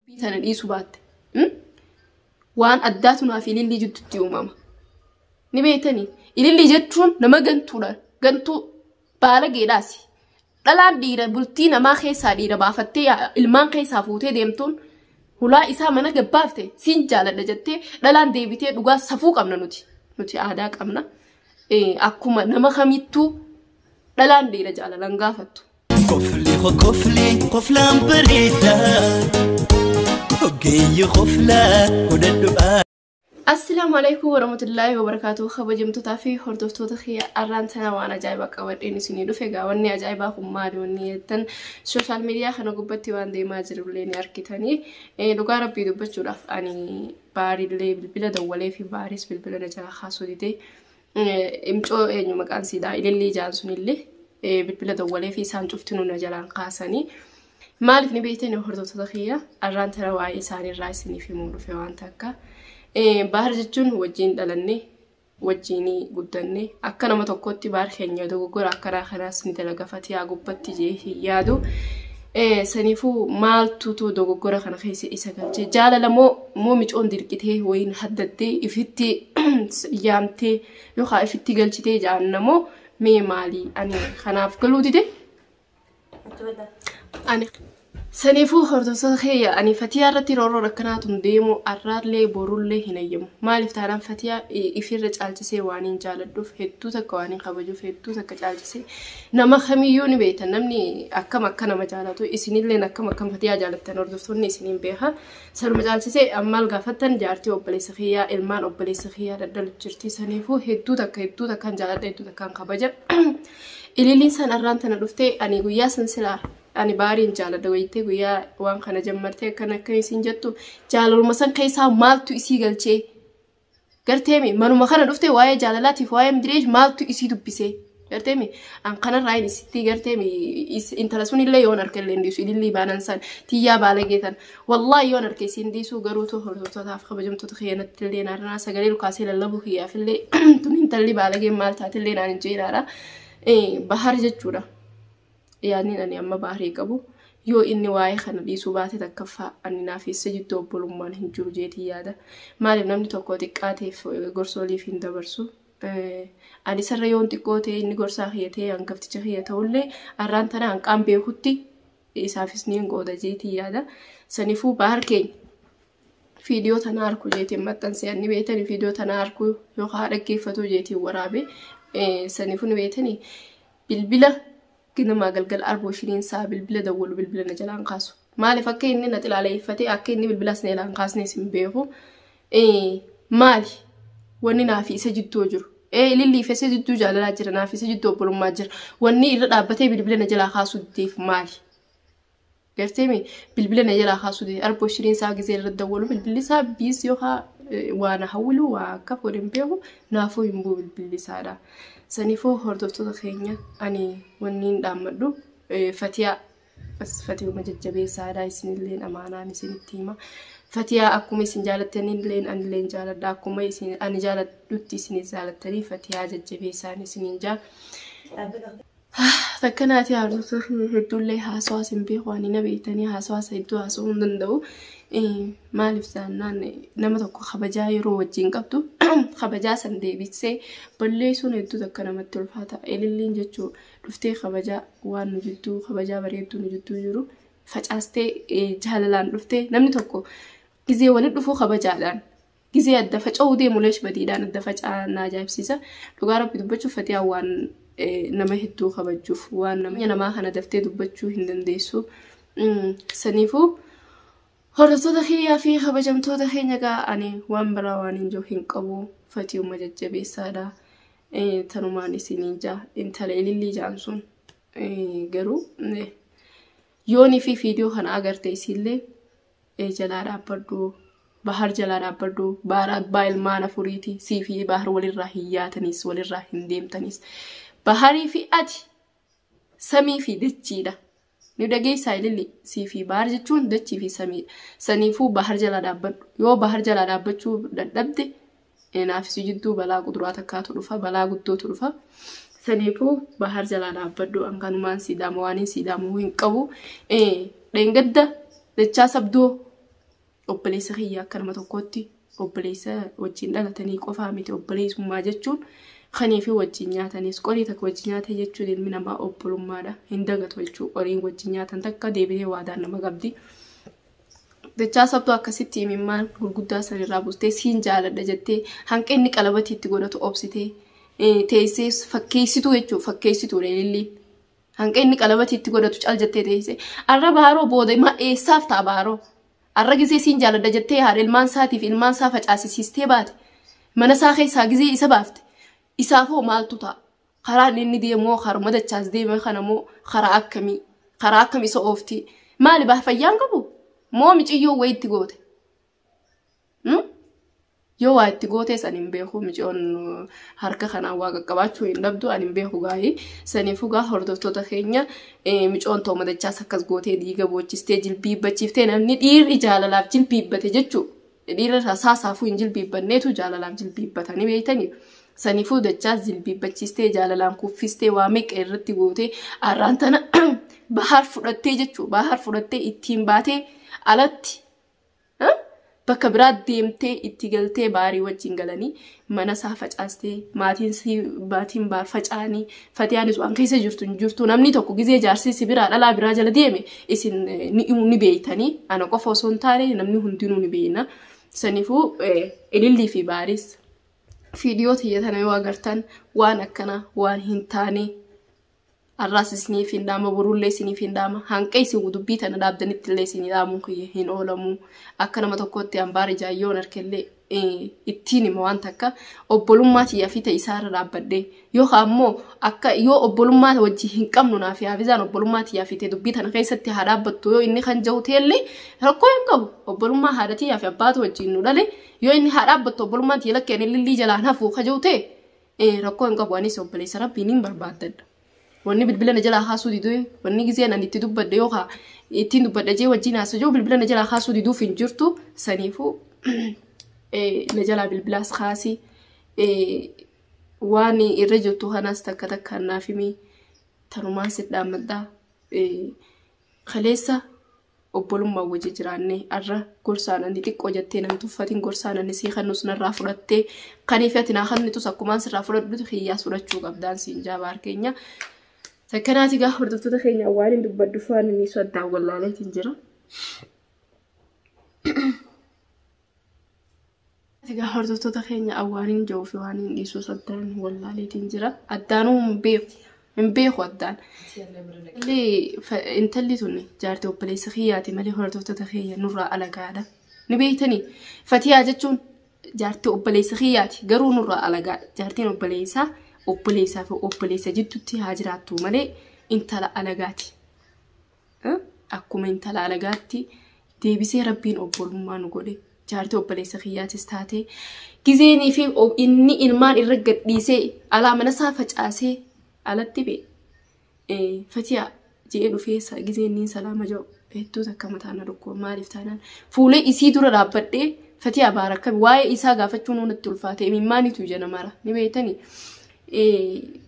Dubbii tana dhiisuu baatte waan addaatu naaf ilillii jidduutti uumama. Ni beektanii ilillii jechuun nama gantuudha. Gantuu baalageedhaasi. Dhalaan dhiira bultii namaa keessaa dhiira baafattee ilmaan keessaa fuutee deemtuun hulaa isaa mana gabbaafte siin jaaladha jettee dhalaan deebitee dhugaa safuu qabna nuti. Nuti aadaa qabna. Akkuma nama kamittuu dhalaan dhiira jaalalan gaafattu. Kofli kofli koflaan bareeda ogeeyyi koflaa godhadhu. Assalaamu alaikum warahmatullaahi wabarakaatuh. Kabajamtootaa fi hordoftoota kiyya, arraan tana waan ajaa'ibaa qabadheen isinii dhufe. Egaa wanni ajaa'ibaa kun maali wanni jettan, social media kana gubbatti waan deemaa jirullee ni argitanii. Dhugaa rabbii dubbachuudhaaf ani baarillee bilbila dawwalee fi baaris bilbila na jala kaasuu didee, imcoo eenyu maqaan siidaa ilillii jaan sunillee bilbila dawwalee fi isaan cuftinuu na jalaan kaasanii. Maaliif ni beektani hordoftoota kiyya, arraan tana waa'ee isaaniirraa isiniif himuu dhufe waan takka. Bahar jechuun wajjin dhalanne, wajjin guddanne, akka nama tokkotti bahar keenya dogoggora akkanaa kanaas ni dalaga fatiyaa gubbatti jee hin yaadu. Saniifuu maaltutu dogoggora kana keessa isa galchee? Jaalala moo moo micoon dirqitee wayiin haddattee ifitti yaamtee yookaan ifitti galchitee jaanna moo mee maali? Ani kanaaf galuu dide. Ani saniifuu hordoftoota kiyya, ani fatiyaa irratti roorroon akkanaatu deemu arraallee borullee hin ayyamu. Maaliif taanaan fatiyaa ifirra caalchisee waan hin jaaladhuuf, hedduu takka waan hin kabajuuf, hedduu takka caalchisee nama kamiyyuu ni beektan. Namni akkam akka nama jaalatu, isinilleen akkam akkam fatiyaa jaalattan hordoftoonni isiniin beeka. Sanuma caalchisee ammaal gaafattan jaartii obboleessa kiyyaa, ilmaan obboleessa kiyyaa daddalu jirti. Saniifuu hedduu takka hedduu takkaan jaaladha, hedduu takkaan kabaja. Ililiin san arraan tana dhuftee, ani guyyaa san silaa ani baariin jaaladha wayitee guyyaa waan kana jammartee akkana akkana isin jettu, jaalaluma san keessaa maaltu isii galchee? Garteemi manuma kana dhuftee waa'ee jaalalaatiif waa'ee midireesh maaltu isii dubbisee? Garteemi an kanarraa hin isitti garteemi intala sunillee yoon harka illee hin dhiisu. Ilillii baanan san tiyyaa baalageetan wallaahi yoon harka isiin dhiisu. Garuutu hordoftootaaf kabajamtoota kiyyanatti illee naarraa sagalee lukaasee lallabuu kiyyaafillee tun intalli baalageen maal taatillee naan hin jeeraadha. Bahar jechuudha. Yaadni ani amma baharii qabu, yoo inni waa'ee kana dhiisuu baate, takkaffaa ani naaf isa jidduu obbolummaan hin jiru jeetii yaada. Maaliif namni tokko xiqqaateef gorsooliif hin dabarsu. Ani isarra yoon xiqqoo ta'e, inni gorsaa kiyya ta'e, hangafticha kiyya ta'ullee, arraan tana hanqaan beekutti isaafis ni qooda jeetii yaada. Saniifuu bahar keenya viidiyoo tana harku jeetiin maxxansee, ani beetani viidiyoo tana harku yookaan dhaggeeffatu jeetiin waraabe. Saniifuu ni beetani bilbila ganamaa galgala arboo shiriin isaa bilbila dawwalu bilbila na jalaan kaasu. Maaliif akka inni na xilaaleeffatee akka inni bilbilas na jalaan kaasnes hin beeku. Maali wanni naafi isa jidduu jiru? Ilillii fi isa jidduu jaalalaa jira, naafi isa jidduu obbolummaa jira. Wanni irra dhaabbatee bilbila na jalaa kaasuu dideef maali? Garteemi bilbila na jalaa kaasuu dide, arboo shiriin isaa gizee irra dawwalu bilbilli isaa busy yookaan waa na hawwilu waa akka godhe hin beeku, naafuu hin bu'u bilbilli isaadha. Saniifuu hordoftoota keenya, ani wanni hin dhaammadhu fatiyaa bas fatiyuma jajjabeessaadha. Isinilleen amaanaan isinitti hima. Fatiyaa akkuma isin jaalattanilleen anilleen jaaladha. Akkuma isin ani jaaladhutti isinis jaalattanii fatiyaa jajjabeessaan isiniin jaa. Takkanaati hordoftoota, hedduullee haasawaa isin beeku, ani na beektanii haasawaa hedduu haasawuu hin danda'u. Maaliif jennaan nama tokko kabajaa yeroo wajjin qabdu kabajaa san deebisee balleessuun hedduu takka namatti ulfaata. Ililliin jechuu dhuftee kabajaa waan nu jidduu, kabajaa bareedduu nu jidduu jiru facaastee, jaalalaan dhuftee, namni tokko gizee walitti dhufuu kabajaadhaan gizee adda faca'uu deemu leesh badiidhaan adda faca'aa na ajaa'ibsiisa. Dhugaa rabbi dubbachuuf fatiyaa waan nama hedduu kabajuuf waan nama namaa kana daftee dubbachuu hin dandeessu. Saniifuu hordoftoota kiyyaa fi kabajamtoota keenya gaa, ani waan biraa waan hin jiru hin qabu, fatiyuma jajjabeessaadha. Tanumaan isiniin jaa. Intala ilillii jaan sun garuu yoonii fi viidiyoo kana agarte isiillee jalaa dhaabbadhu. Bahar jalaa dhaabbadhu. Bahar abbaa ilmaan afuriiti. Sii fi bahar walirraa hin yaatanis, walirraa hin deemtanis. Baharii fi ati samii fi dachiidha. Ni dhageessaa ililli, sii fi bahar jechuun dachii fi samiidha. Saniifuu bahar jalaa dhaabbadhu. Yoo bahar jalaa dhaabbachuu dadhabde, naafisi jidduu balaa kuduraa takkaatu dhufa, balaa guddootu dhufa. Saniifuu bahar jalaa dhaabbadhu. Hankanumaan siidaama waan hin siidaamu hin qabu. Dheengadda dachaa sabdoo Obboleessa kiyya akka nama tokkootti obboleessa wajjin dhalatanii qofaa miti obboleessummaa jechuun kanii fi wajjin nyaatanis qorii takka wajjin nyaatan jechuun ilmi namaa obbolummaadha. Hin dagatu jechuudha. Qoriin wajjin nyaatan takka deebitee waadaan nama qabdi. Dachaa sabtuu akkasitti imimmaan gurguddaa sanirraa buustee siin jaaladha jettee hanqinni qalabatii itti godhatu obsitee teessee fakkeessituu jechuudha fakkeessituudha ililliin. Hanqinni qalabatii itti godhatu cal jettee teessee arra baaroo booda ma eessaaf ta'a baaroo? Arra gisee siin jaaladha jettee haadha ilmaan isaatiif ilmaan isaa facaasisiistee baate mana isaa keessaa gisee isa baafte isaafoo maaltu ta'a? Karaan inni deemoo karuma dachaas deeme kana moo karaa akkamii? Karaa akkamii isa oofti? Maali baa fayyaan qabu? Moo miciyyoo wayii itti goote? Yoo waa itti gootes ani hin beeku miciyyoon harka kanaan waa qaqqabaachuu hin dhabdu ani hin beeku gaa'ii. Saniifuu gaa hordoftoota keenya micoon tooma dachaas akkas gootee dhiiga boochistee jilbiibbachiiftee namni dhiirri jaalalaaf jilbiibbate jechuu dhiirri saasaafuu hin jilbiibbanneetu jaalalaaf jilbiibbatanii beektanii. Saniifuu dachaas jilbiibbachiistee jaalalaan kuffistee waa meeqa irratti gootee arraan tana bahaar fudhattee jechuu bahaar fudhattee ittiin baatee alatti bakka biraa deemtee itti galtee baarii wajjin galanii mana isaa facaastee maatiin sii maatiin baar faca'anii fatiyaanis waan keessa jirtu hin jirtu namni tokko gizee jaarsi si biraa dhalaa biraa jala deeme isin ni beeytanii ana qofa osoo hin taane namni hundinuu ni beeyna saniifuu ilillii fi baaris viidiyoo tiyya tana yoo agartan waan akkana waan hin taane arraas isiniif hin dhaama borullee isiniif hin dhaama hanqa isin dubbii tana dhaabdanitti illee isinii dhaamuun kiyya hin oolamu akka nama tokkotti hambaar ijaayyoon harkellee ittiin hima waan takka obbolummaa tiyyaa fi ta'e isaarra dhaabbadhee yookaan ammoo akka yoo obbolummaa wajjin hin qabnu naaf haafizaan obbolummaa tiyyaa fi ta'e dubbii tana keessatti haa dhaabbattu yoo inni kan jiru ta'ellee rakkoo hin qabu obbolummaa haadha tiyyaa fi abbaatu wajjin nu dhale yoo inni haa dhaabbattu obbolummaa tiyya lakkeen illillii jalaan hafuu ka jiru ta'e rakkoo hin qabu anis obboleessa rabbiin hin barbaaddadha. Wanni bilbila na jalaa kaasuu diduu wanni gizeen ani itti dubbadhe yookaan ittiin dubbadhe jee wajjin haasa'u jiru bilbila na jalaa kaasuu diduuf hin jirtu saniifuu na jalaa bilbilaas kaasii waan irra jirtu kanas takka takkaan naaf himi tanumaan si dhaammadhaa kaleessa obbolummaa wajji jiraannee arra gorsaan ani xiqqoo jettee nan tuffatin gorsaan ani sii kannus narraa fudhattee kaniif ati naa kannitus akkumaan sirraa fudhadhutu hiyyaas fudhachuu qabdaan siin jaabaar keenya. Takkanaati gaa hordoftoota keenya waan hin dubbadhu faana ni soddaan wallaaleetiin jira. Egaa hordoftoota keenya waan hin jiru fi waan hin dhiisu addaan wallaaleetiin jira. Addaanuu hin beeku. Hin beeku addaan. Intalli tun jaartii obboleessa kiyyaati malee hordoftoota keenya nurraa alagaadha. Ni beektanii? Fatiyaa jechuun jaartii obboleessa kiyyaati garuu nurraa alagaadha. Jaartiin obboleessaa obboleessaa fi obboleessa jidduutti haa jiraattu malee intala alagaati. Akkuma intala alagaatti deebisee rabbiin obbolummaa nu godhe. Jaartii obboleessa kiyyaatis taate gizeenii fi inni ilmaan irra gadhiisee alaa mana isaa facaasee alatti bee fatiyaa je'ee dhufee gizeen inni salaama jedhu hedduu takka mataa na dhukkuba maaliif taanaan fuulee isii dura dhaabbadhee fatiyaa baara waa'ee isaa gaafachuun natti ulfaate imimmaanitu ija namara ni beektanii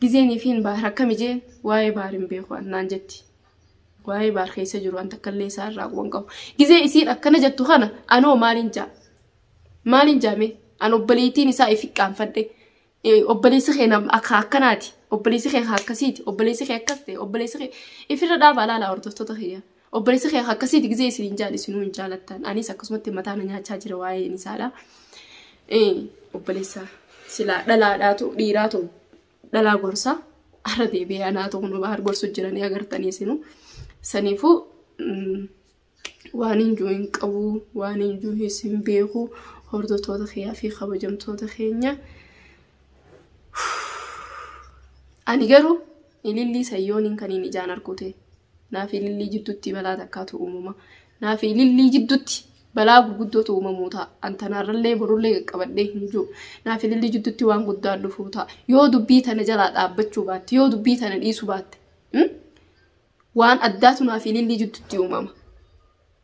gizeenii fi baara akkami jeen waa'ee baar hin beeku naan jetti. Waa'ee baar keessa jiru waan takka illee isaa irraa quban qabu. Gizee isiin akkana jettu kana anoo maaliin jaa? Maaliin jaame? An obboleettiin isaa ifi qaanfadhe. Obboleessi kee akka akkanaati. Obboleessi kee akkasiiti. Obboleessi kee akkas ta'e. Obboleessi kee ifirra dhaabaa laala hordoftoota kiyya. Obboleessi kee akkasiiti gizee isin hin jaal isinuu hin jaalattan. Anis akkasumatti mataa na nyaachaa jira waa'een isaadha. Obboleessa silaa dhalaadhaatu dhiiraatu dhalaa gorsa. Har'a deebi'ee anaatu kun baar gorsu jiranii agartanii isinuu. Saniifuu waan hin jiru hin qabu waan hin jiru hin beeku hordoftoota kiyyaa fi kabajamtoota keenya. Ani garuu ilillii sayyooniin kan hin ijaan argute naaf ilillii jidduutti balaa takkaatu uumama naaf ilillii jidduutti balaa gurguddootu uumamuu ta'a antanaarrallee borullee qaqqabadhee hin jiru naaf ilillii jidduutti waan guddaan dhufuu ta'a yoo dubbii tana jalaa dhaabbachuu baatte yoo dubbii tana dhiisuu baatte waan addaatu naaf ilillii jidduutti uumama.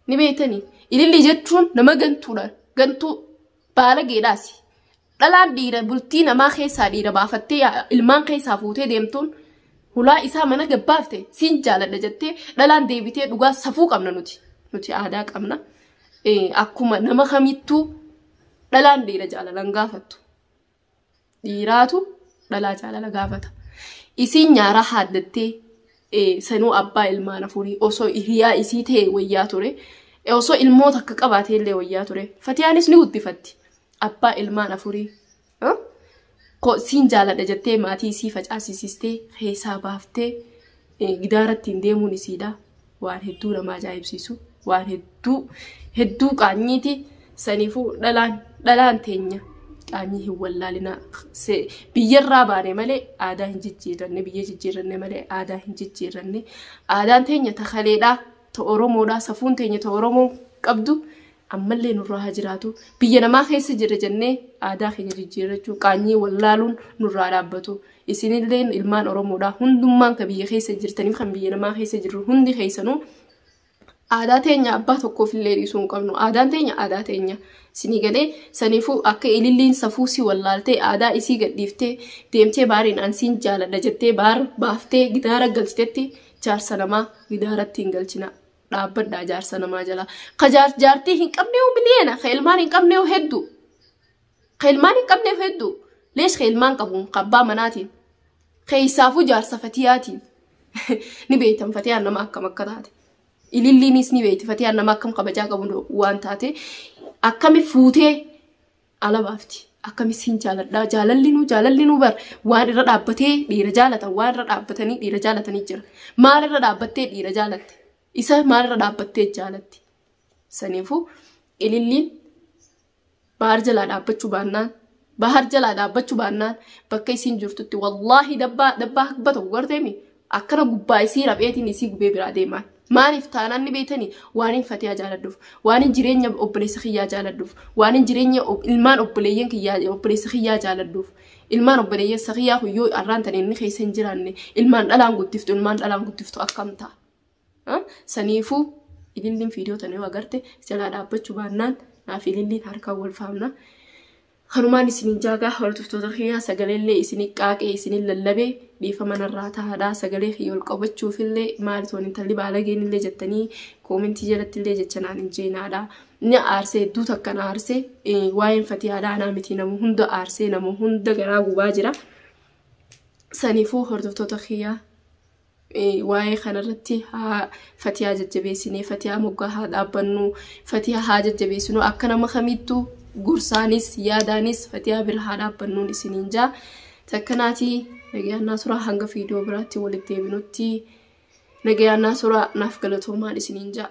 Ni beektanii ilillii jechuun nama gantuudha gantuu baala geedhaasi. Dhalaan dhiira bultii namaa keessaa dhiira baafattee ilmaan keessaa fuutee deemtuun hulaa isaa mana gabbaafte siin jaaladha jettee dhalaan deebitee dhugaa safuu qabna nuti. Nuti aadaa qabna. Akkuma nama kamittuu dhalaan dhiira jaalalan gaafattu. Dhiiraatu dhalaa jaalala gaafata. Isiin nyaaraa haaddattee sanuu abbaa ilmaan afurii osoo hiriyaa isii ta'e wayyaa ture. Osoo ilmoota akka qabaatee illee wayyaa ture. Fatiyaanis ni guddifatti. Abbaa ilmaan afurii. Siin jaaladha jettee maatii isii facaasisistee keessaa baaftee gidaara ittiin deemuun isiidha. Waan hedduu nama ajaa'ibsiisu. Waan hedduu hedduu qaanyiiti. Saniifuu dhalaan teenya qaanyii hin wallaalinaa. Biyyarraa baane malee aadaa hin jijjiirranne, biyya jijjiirranne malee aadaa hin jijjiirranne. Aadaan teenya takaleedhaa, ta Oromoodhaa, safuun teenya ta Oromoo qabdu ammallee nurraa haa jiraatu. Biyya namaa keessa jirra jennee aadaa keenya jijjiirrachuu qaanyii wallaaluun nurraa dhaabbatu. Isinillee ilmaan Oromoodhaa hundummaan kan biyya keessa jirtaniif kan biyya namaa keessa jirru hundi keessanuu aadaa teenya abbaa tokkoof illee dhiisuu hin qabnu. Aadaan teenya aadaa teenya. Isinii galee saniifuu akka ililliin safuu si wallaaltee aadaa isii gadhiiftee deemtee baariin ansiin jaaladha jettee baar baaftee gidaara galchitetti jaarsa namaa gidaaratti hin galchina. Dhaabbadhaa jaarsa namaa jalaa. Ka jaartii hin qabne miliyoona, ka ilmaan hin qabne hedduu. Ka ilmaan hin qabne hedduu. Lees ka ilmaan qabu ka abbaa manaatiin. Keessaafuu jaarsa fatiyaatiin. Ni beektan fatiyaan nama akkam akka taate. Ililliinis ni beekti fatiyaan nama akkam kabajaa qabu waan taate. Akkami fuutee ala baafti. Akkami siin jaaladhaa jaalalli nuu bar waan irra dhaabbatee dhiira jaalatan waan irra dhaabbatanii dhiira jaalatanii jira. Maal irra dhaabbattee dhiira jaalatte? Isa maal irra dhaabbattee jaalatti? Saniifuu ililliin bahar jalaa dhaabbachuu baannaan bahar jalaa dhaabbachuu baannaan bakka isiin jirtutti wallaahi dabbaa dabbaa habba tokko garteemi akkana gubbaa isii rapheetiin isii gubee biraa deemaan. Maaliif taanaan ni beektanii waan hin fatiyaa jaaladhuuf, waan hin jireenya obboleessa kiyyaa jaaladhuuf, waan hin jireenya ilmaan obboleeyyan kiyyaa obboleessa kiyyaa jaaladhuuf. Ilmaan obboleessa kiyyaa huyyoo arraan tan inni keessa hin jiraanne ilmaan dhalaan guddiftu ilmaan dhalaan guddiftu akkam ta'a. Saniifuu ililliin viidiyoo tana yoo agarte jalaa dhaabbachuu baannaan naaf ililliin harkaan wal faamna. Kanumaan isinin jaagaa hordoftoota kiyyaa sagaleellee isinii qaaqee isinin lallabee dhiifama narraa tahaadhaa sagalee kiyya ol qabachuufillee maali toon intalli baalageen illee jettanii koomentii jalatti illee jecha naan hin jeenaadha. Ni aarsee hedduu takka na aarsee waa'een fatiyaadhaa anaa miti nama hunda aarsee nama hunda garaa gubaa jira. Saniifuu hordoftoota kiyyaa waa'ee kanarratti haa fatiyaa jajjabeessinee fatiyaa moggaa haa dhaabbannu fatiyaa haa jajjabeessinu akka nama kamittuu gorsaanis yaadaanis fatiyaa bira haa dhaabbannuun isiniin jaa. Takkanaatii nagayaannaa turaa hanga viidiyoo biraatti walitti deebinutti nagayaannaa turaa naaf galatoomaan isiniin jaa.